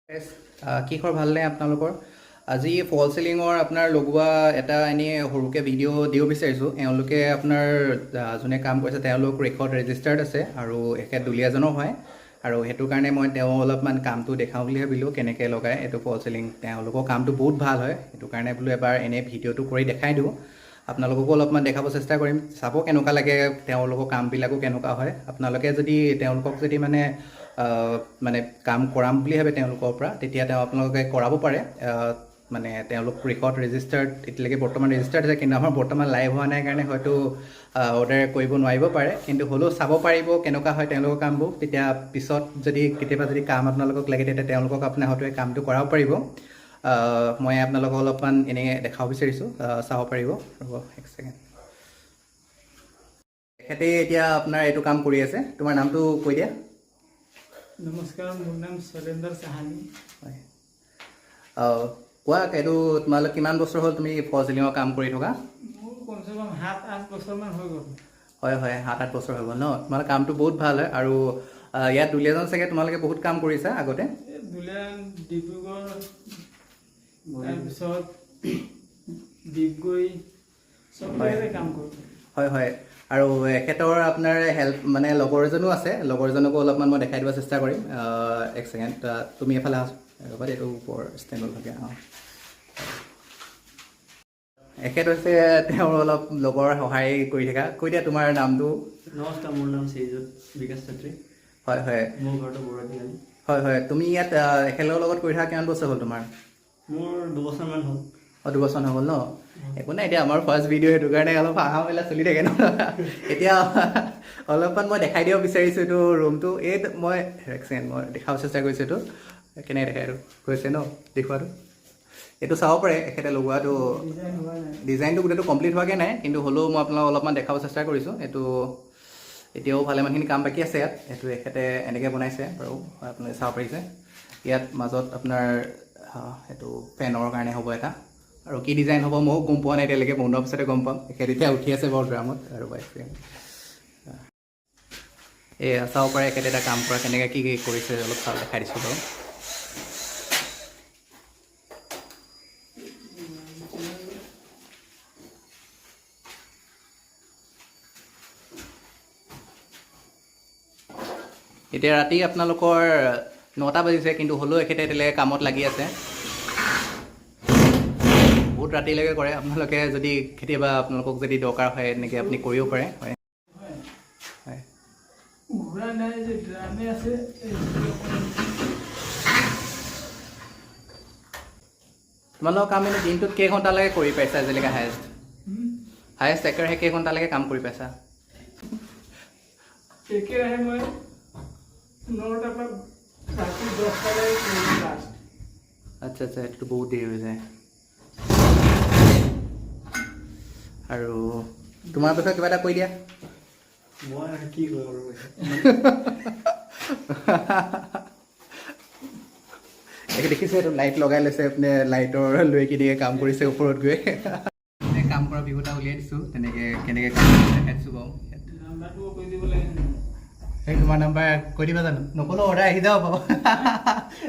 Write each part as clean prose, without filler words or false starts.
কি খবৰ, ভালনে আপোনালোকৰ? আজি ফল চিলিঙৰ আপোনাৰ লগোৱা এটা এনেই সৰুকৈ ভিডিঅ' দিব বিচাৰিছোঁ। এওঁলোকে আপোনাৰ যোনে কাম কৰিছে, তেওঁলোক ৰেকৰ্ড ৰেজিষ্টাৰ্ড আছে আৰু এখেত দুলীয়াজানৰ হয় আৰু সেইটো কাৰণে মই তেওঁ অলপমান কামটো দেখাওঁ বুলি ভাবিলোঁ, কেনেকৈ লগায় এইটো ফল চিলিং। তেওঁলোকৰ কামটো বহুত ভাল হয়, সেইটো কাৰণে বোলো এবাৰ এনেই ভিডিঅ'টো কৰি দেখাই দিওঁ। আপোনালোককো অলপমান দেখাব চেষ্টা কৰিম, চাব কেনেকুৱা লাগে, তেওঁলোকৰ কামবিলাকো কেনেকুৱা হয়। আপোনালোকে যদি তেওঁলোকক যদি মানে মানে কাম কৰাম বুলি ভাবে তেওঁলোকৰ পৰা, তেতিয়া তেওঁ আপোনালোকে কৰাব পাৰে। মানে তেওঁলোক ৰেকৰ্ড ৰেজিষ্টাৰ্ড, এতিয়ালৈকে বৰ্তমান ৰেজিষ্টাৰ্ড আছে, কিন্তু আমাৰ বৰ্তমান লাইভ হোৱা নাই কাৰণে হয়তো অৰ্ডাৰ কৰিব নোৱাৰিব পাৰে, কিন্তু হ'লেও চাব পাৰিব কেনেকুৱা হয় তেওঁলোকৰ কামবোৰ। তেতিয়া পিছত যদি কেতিয়াবা যদি কাম আপোনালোকক লাগে, তেতিয়া তেওঁলোকক আপোনাৰ হয়তো এই কামটো কৰাব পাৰিব। মই আপোনালোকক অলপমান এনেই দেখাব বিচাৰিছোঁ, চাব পাৰিব। ৰ'ব এক ছেকেণ্ড। তেখেতে এতিয়া আপোনাৰ এইটো কাম কৰি আছে। তোমাৰ নামটো কৈ দিয়া। নমস্কাৰ, মোৰ নাম শৈলেন্দ্ৰ চাহানী। হয়, কোৱা, এইটো তোমালোক কিমান বছৰ হ'ল তুমি ফল চিলিঙৰ কাম কৰি থকা? মোৰ কমচে কম 7-8 বছৰমান হৈ গ'ল। হয় হয়, 7-8 বছৰ হৈ গ'ল ন? তোমাৰ কামটো বহুত ভাল হয় আৰু ইয়াত দুলীয়াজান চাগে তোমালোকে বহুত কাম কৰিছা আগতে? এই দুলীয়াজান, ডিব্ৰুগড়, তাৰপিছত ডিগবৈ, চব জেগাতে কাম কৰোঁ। হয় হয়, আৰু এখেতৰ আপোনাৰ হেল্প মানে লগৰ এজনো আছে, লগৰজনকো অলপমান মই দেখাই দিব চেষ্টা কৰিম। এক ছেকেণ্ড, তুমি এফালে আহা। ৰ'বা দেই, এইটো ওপৰ ষ্টেণ্ডত থাকে। অঁ, এখেত হৈছে তেওঁৰ অলপ লগৰ, সহায় কৰি থকা। কৈ দিয়া তোমাৰ নামটো। নমস্কাৰ, মোৰ নাম শ্ৰীযুত বিকাশ চেত্ৰী। হয় হয় মোৰ ঘৰটো বৰুৱাতিআলি। হয় হয়, তুমি ইয়াত এখেতৰ লগত কৰি থকা কিমান বছৰ হ'ল তোমাৰ? মোৰ 2 বছৰমান হ'ল। অঁ, 2 বছৰ হৈ গ'ল ন? একো নাই, এতিয়া আমাৰ ফাৰ্ষ্ট ভিডিঅ', সেইটো কাৰণে অলপ হাঁহা মেলা চলি থাকে ন। এতিয়া অলপমান মই দেখাই দিব বিচাৰিছোঁ এইটো ৰুমটো। এই মই এক ছেকেণ্ড, মই দেখাব চেষ্টা কৰিছোঁ। এইটো কেনেকৈ দেখাই? এইটো হৈছে ন দেখুৱাটো? এইটো চাব পাৰে, এখেতে লগোৱাটো। ডিজাইন হোৱা নাই। ডিজাইনটো গোটেইটো কমপ্লিট হোৱাগৈ নাই, কিন্তু হ'লেও মই আপোনালোকক অলপমান দেখাব চেষ্টা কৰিছোঁ। এইটো এতিয়াও ভালেমানখিনি কাম বাকী আছে ইয়াত। এইটো এখেতে এনেকৈ বনাইছে বাৰু, আপোনালোকে চাব পাৰিছে। ইয়াত মাজত আপোনাৰ এইটো ফেনৰ কাৰণে হ'ব এটা আৰু কি ডিজাইন হ'ব ময়ো গম পোৱা নাই এতিয়ালৈকে, বনোৱাৰ পিছতে গম পাম। এখেত এতিয়া উঠি আছে বাৰু ড্ৰামত। আৰু এয়া চাব পাৰে, এখেতে এটা কাম কৰা কেনেকৈ কি কি কৰিছে অলপ চাব দেখাই দিছোঁ বাৰু। এতিয়া ৰাতি আপোনালোকৰ 9টা বাজিছে, কিন্তু হ'লেও এখেতে এতিয়ালৈকে কামত লাগি আছে। বহুত ৰাতিলৈকে কৰে। আপোনালোকে যদি কেতিয়াবা আপোনালোকক যদি দৰকাৰ হয়, এনেকৈ আপুনি কৰিব পাৰে। হয় হয়। ঘূৰা নাই যে, ড্ৰামে আছে এই। তোমালোকৰ কাম এনে দিনটোত কেইঘণ্টালৈকে কৰি পাইছা আজিলৈকে? হায়েষ্ট হায়েষ্ট একেৰাহে কেইঘণ্টালৈকে কাম কৰি পাইছা? একেৰাহে মই 9টাৰ পৰা ৰাতি 10টালৈ লাষ্ট। আচ্ছা আচ্ছা, এইটোতো বহুত দেৰি হৈ যায়। আৰু তোমাৰ বিষয়ে কিবা এটা কৈ দিয়া। মই আৰু কি কওঁ আৰু? এই দেখিছে, এইটো লাইট লগাই লৈছে আপুনি, লাইটৰ লৈ কিনে কাম কৰিছে ওপৰত গৈ। এই কাম কৰা ভিডিঅ' এটা উলিয়াই দিছোঁ, তেনেকৈ কেনেকৈ কাম কৰে দেখাই দিছোঁ বাৰু ইয়াত। নাম্বাৰটোও কৈ দিব লাগে। সেই তোমাৰ নাম্বাৰ কৈ দিবা জানো? নক'লেও অৰ্ডাৰ আহি যাব বাৰু।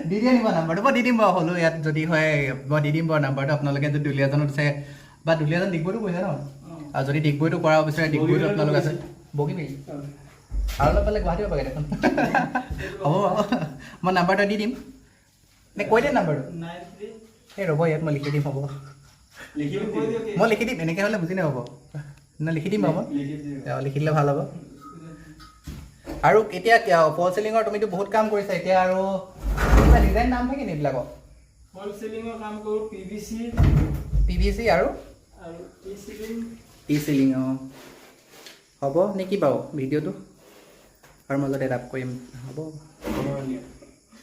দি দিয়া নিব নাম্বাৰটো, মই দি দিম বাৰু। হ'লেও ইয়াত যদি হয় মই দি দিম বাৰু নাম্বাৰটো। আপোনালোকে যদি দুলীয়াজানত আছে বা দুলীয়াজান ডিগবৈতো কৈছে ন, আৰু যদি ডিগবৈতো কৰাব বিচাৰে, ডিগবৈতো আপোনালোক আছে। বগীবিল আৰু অলপ পালে গুৱাহাটী পাবাগে দেখোন। হ'ব বাৰু, মই নাম্বাৰটো দি দিম নে কৈ দিম নাম্বাৰটো? 93। এই ৰ'ব, ইয়াত মই লিখি দিম, হ'ব। লিখি কৈ দিয়ক। মই লিখি দিম, এনেকৈ হ'লে বুজি নাপাব ন। লিখি দিম বাৰু মই। লিখি দিম। অঁ, লিখি দিলে ভাল হ'ব। আৰু এতিয়া ফল চিলিঙৰ তুমিতো বহুত কাম কৰিছা এতিয়া, আৰু কিবা ডিজাইন নাম থাকে নি এইবিলাকৰ? ফল চিলিঙৰ কাম কৰোঁ, পিভিচি। পিভিচি আৰু? আৰু টি চিলিং। টি চিলিং, অঁ। হ'ব নেকি বাৰু ভিডিঅ'টো? আৰু মাজতে এটা কৰিম, হ'ব। হ'ব।